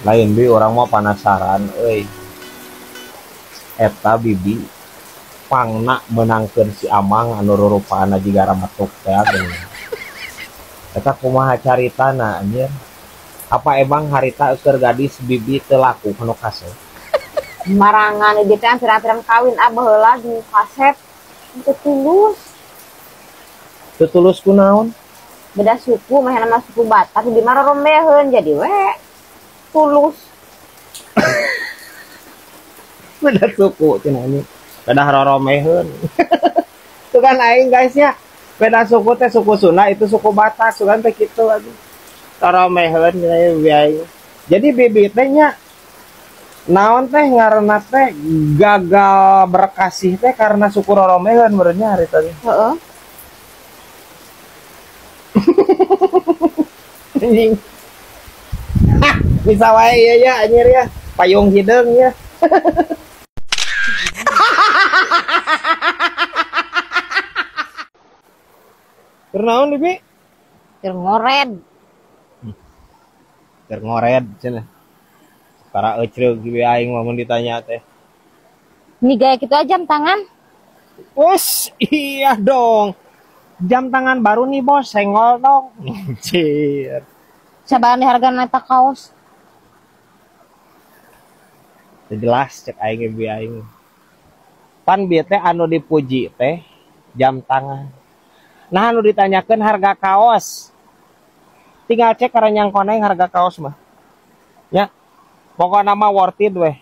Lain bi orang mah penasaran euy. Eta bibi pangna menangkeun si Amang anu rurupana jiga rametuk teh geuning. Eta kumaha caritana anjir? Apa emang harita keur gadis bibi teu laku nu kasep? Marangan ieu teh pirang-pirang kawin ah baheula nu kasep teu tulus. Teu tulus kunaon? Beda suku, mah nama suku Batak di mah rorombeheun jadi we tulus. Beda suku cenah ini. Beda roromeheun. Tuh kan aing guys nya. Beda suku teh suku Sunda itu suku Batak, sugan teh kitu aduh. Roromeheun cenah bibi aing. Jadi bibi teh nya naon teh ngaranna teh gagal berkasih teh karena suku roromeheun meureunnya hari tadi. Heeh. Anjing. Hah, bisa wae ieu ya anjir ya. Payung hideung ya. Keur naon bibi? Keur ngored. Keur ngored cenah. Tara eucreug bibi aing mah mun ditanya teh. Ini gaya kitu aja jam tangan. Wes, iya dong. Jam tangan baru nih bos, senggol dong. Anjir. Sabaran di harga eta kaos. Teu jelas cek aing bibi aing. Pan bieu teh anu dipuji teh jam tangan. Nah anu ditanyakeun harga kaos. Tinggal cek karanyang koneng harga kaos mah. Ya. Pokokna mah worth it weh.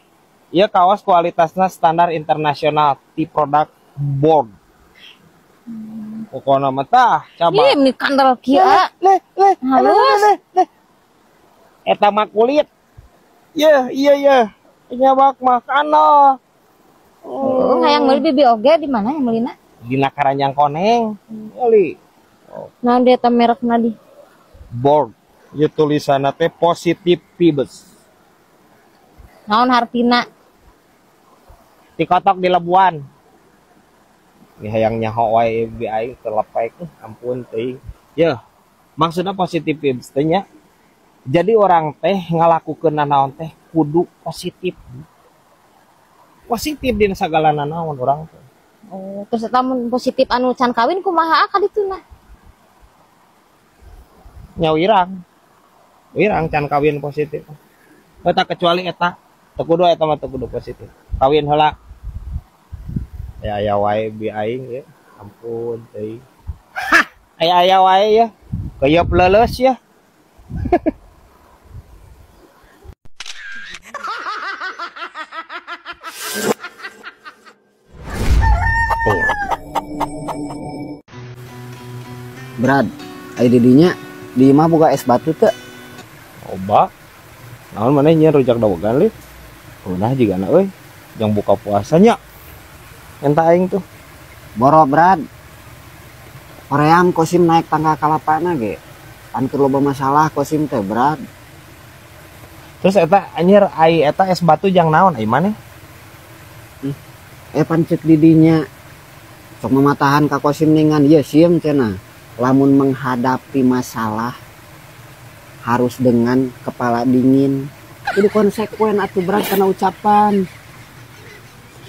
Ieu kaos kualitasna standar internasional ti produk board. Pokokna mah tah coba. Ih, ini kandel kieu. Leh, leh, Halus. leh, leh. Eta mah kulit. Yeuh, iya iya. Nyabak mah kana. Oh, hayang meuli bibi oge di mana yang meulina? Dina Karanjang Koneng. Meuli. Oh. Nah, dia eta merekna di board. Ieu tulisanna teh positive vibes. Naon hartina? Dikotok di Labuan. Ini hayang nyaho wae bi aing telepek, ampun teuing. Yeuh, maksudna positive vibes teh nya. Jadi orang teh ngalakukeun nanaon teh kudu positif. Positif dina sagala nanaon urang teh. Oh, terus eta mun positif anu can kawin kumaha ka dituna? Nya wirang. Wirang can kawin positif. Eta kecuali eta teu kudu eta mah teu kudu positif. Kawin heula. Aya aya wae bi aing ya. Ampun teuing. Hah, aya aya wae ya. Keyep leuleus ya. Brad, ai didinya di imah boga es batu teu? Loba. Naon maneh nyeun rujak dawegan lih? Unah jigana euy. Jang buka puasanya. Entah aing tuh. Boro Brad. Hoream Kosim naik tangga kalapana ge. Pan keur loba masalah Kosim teh Brad. Terus eta anjir ai eta es batu jang naon ai maneh? Pan ceuk didinya. Sok mamatahan ka Kosim ningan ieu sieum cenah. Lamun menghadapi masalah harus dengan kepala dingin. Kudu konsekuen atuh Brad kana ucapan.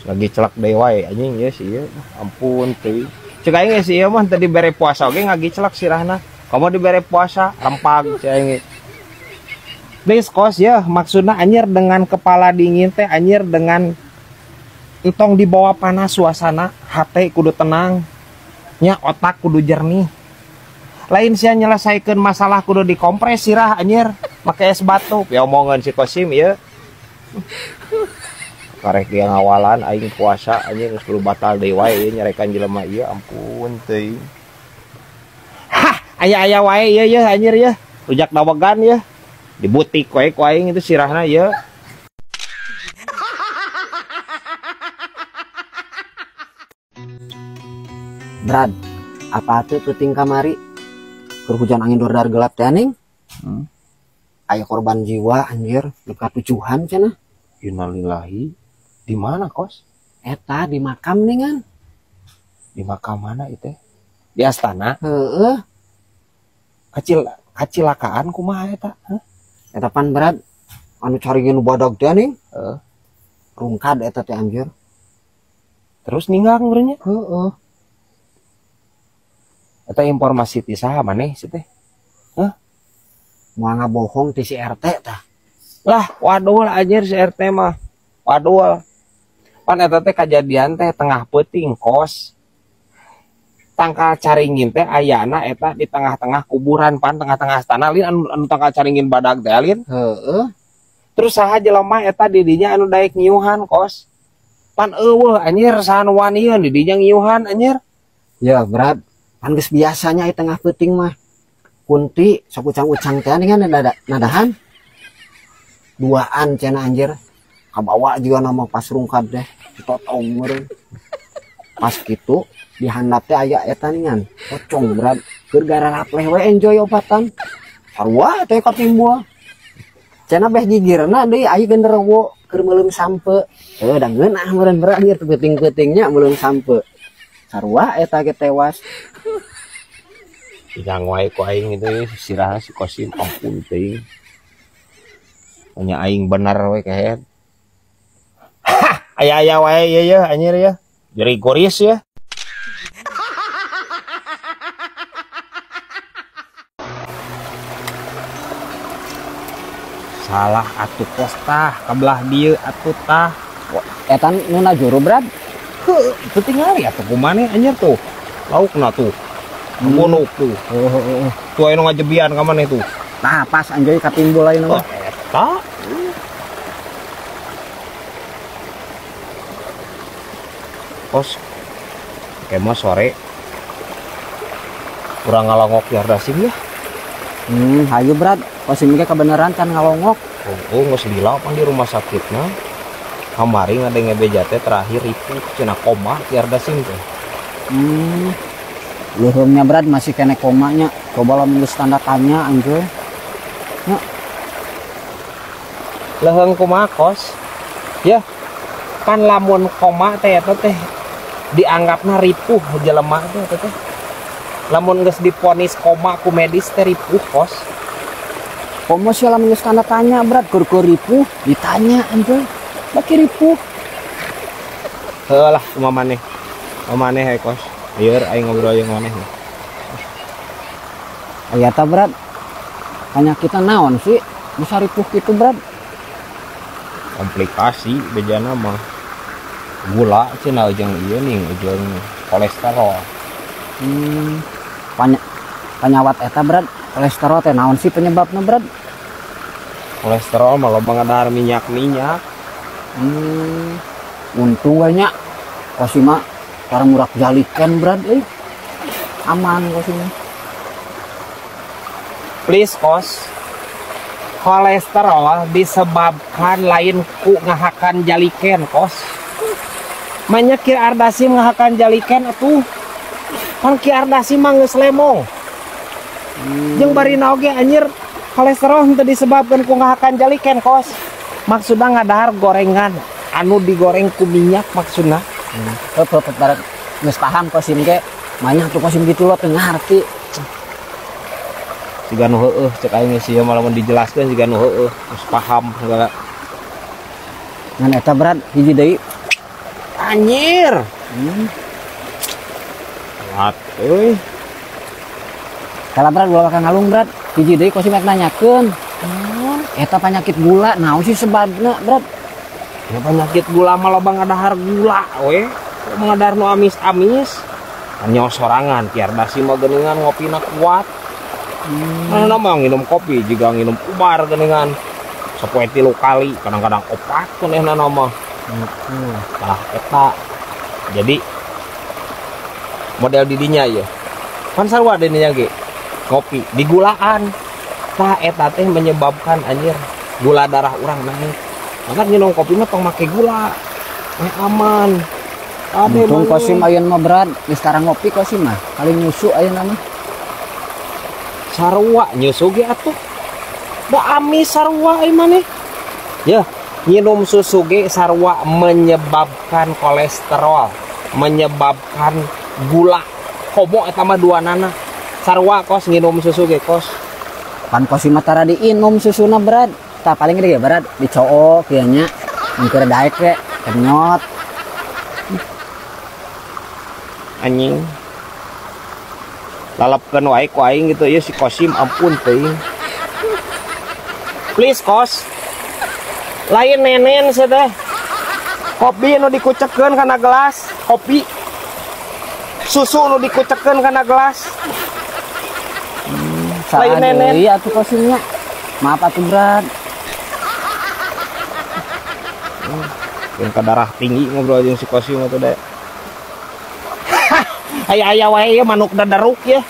Lagi celak deui wae anjing ieu si ieu. Ampun teuing. Cek aing si ieu mah teu dibere puasa oge ngagicelak sirahna. Komo dibere puasa rempag cek aing. Please kos ya, maksudna anjir dengan kepala dingin teh anjir dengan entong dibawa panas suasana, hate kudu tenang, nya otak kudu jernih. Lain sia nyelesaikeun masalah kudu dikompres sirah anjir, make es batu. Ya omongan si Kosim ieu. Karek dia ngawalan aing puasa anjir geus kudu batal deui wae ieu nyarekan jelema ieu ampun teuing. Hah, aya-aya wae ieu yeuh anjir yeuh. Rujak dawegan yeuh. Di butik wae ku aing itu sirahna ieu. Brad, apa tuh peuting kamari? Keur hujan angin dordar gelap teh aning. Aya korban jiwa anjir, luka tujuhan cenah. Innalillahi. Di mana kos? Eta di makam ningan. Di makam mana itu? Di astana? Heeh. Kacil kacilakaan kumaha eta? Hah? Eta pan Brad. Anu caringin badag teh nih. Heeh. Rungkad eta teh anjir. Terus ninggang meureun nya. Heeh. Eta informasi ti saha maneh sih teh? Hah? Moal ngabohong ti si RT tah. Lah, waduh lah anjir si RT mah. Waduh. Pan eta teh kajadian teh tengah peuting kos. Tangkal caringin teh ayana eta di tengah-tengah kuburan pan tengah-tengah astana lin anu tangkal caringin badag teh lin. Heeh. Terus saha jelema eta di dinya anu daek nyiuhan kos. Pan eueuh anjir saha nu wanian di dinya nyiuhan anjir. Ya berat. Pan geus biasanya di tengah peuting mah. Kunti sok ucang-ucang teh kan nadahan. Duaan cenah anjir. Kabawa juga nama pas rungkad deh ditotong meureun. Pas kitu di handap teh aya eta ningan pocong berat keur gararapleh we enjoy obatan. Sarua teh katimbul. Cenah beh gigirna deui aya genderuwo keur meuleum sampe. Heuh da ngeunah meureun berat anjir peuting-peutingnya meuleum sampe. Sarua eta ge tewas. Sigang wae ku aing itu sirahna si Kosim ampun teuing. Nya aing bener we kehed. Aya-aya wae ieu ya anjir ya. Jadi goris ya. Salah atuh kos tah kabelah dieu atuh tah. Eta nu najuru berat. Heuh, teu tingali atuh kumaneh anjir tuh. Laukna tuh. Gunuk tuh. Heeh. Tuh aya nu ngajebian ka maneh tuh. Nah, pas anjoy katimbul ayeuna mah. Eta. Kos kemah sore kurang ngalongok di Ardasim ya. Hayu berat Kosim ge kebenaran kan ngalongok. Oh, geus lila pan di rumah sakitna. Kamari ngadenge beja teh terakhir itu cenah koma di Ardasim teh. Leuheungnya berat masih kene komanya. Coba lamun geus tanda tanya anjoy. Nya. Leuheung kumaha kos? Ya. Pan lamun koma teh eta teh dianggapna ripuh jelema teh eta teh. Lamun geus diponis koma ku medis teh ripuh kos. Komo sih lamun geus tanda tanya berat keur-keur ripuh ditanya anjoy. Baki ripuh. Heuh lah kumaha maneh. Kumaha maneh he kos. Lieur aing ngobrol jeung maneh. Aya ta berat. Penyakitna naon sih? Bisa ripuh kitu berat. Komplikasi bejana mah. Gula cenah jeung ieu ning jeung kolesterol. Panyawat eta berat kolesterol teh naon sih penyebabna berat? Kolesterol mah loba ngadahar minyak-minyak. Untung we nya Kosim mah tara murak jalikan berat euy. Aman Kosim mah. Please kos. Kolesterol disebabkan lain ku ngahakan jaliken kos. Manya Ki Ardasim ngahakan jaliken atuh. Pan Ki Ardasim mah geus lemong. Jeung barina oge anjir kolesterol henteu disebabkan ku ngahakan jaliken kos. Maksudna ngadahar gorengan anu digoreng ku minyak maksudna. Heup heup barat geus paham Kosim ge. Manya tuh Kosim gitu lo teu ngarti. Siga nu heueuh cek aing geus ieu mah lamun dijelaskeun siga nu heueuh geus paham segala. Ngan eta berat hiji deui. Anjir. Telat euy. Kala berat ulah bakal ngalung berat. Hiji deui Kosim rek nanyakeun. Eta penyakit gula naon sih sebabna berat? Ya penyakit gula mah loba ngadahar gula we. Ngadahar nu amis-amis. Nyawa sorangan Ki Ardasim mah geuningan ngopina kuat. Mana mah nginum kopi juga nginum ubar geuningan. Sapoe 3 kali, kadang-kadang 4 kenehna mah. Tah eta. Jadi model didinya ya. Pan sarua didinya ge. Kopi digulaan. Tah eta teh menyebabkan anjir gula darah urang naik. Maka nginum kopi mah tong make gula. Aman. Ade Untung Kosim ayeuna mah berat, geus tara ngopi Kosim mah. Kali nyusu ayeuna mah. Sarua nyusu ge atuh. Da amis sarua ieu maneh. Ya, nginum susu ge sarua menyebabkan kolesterol, menyebabkan gula. Komo eta mah duanana. Sarua kos nginum susu ge kos. Pan Kosim mah tara diinum susuna berat. Tah paling gede barat dicook ieu nya. Mun keur daek we kenyot. Anjing. Lalapkeun wae ku aing gitu ieu si Kosim ampun teuing. Please Kos. Lain nenen sia teh. Kopi nu dikucekkeun kana gelas, kopi. Susu nu dikucekkeun kana gelas. Lain nenen. Iya atuh Kosimnya. Maaf atuh Brad. Yang ke darah tinggi ngobrol jeung si Kosim atuh deh. Aya-aya wae manuk dadaruk ya.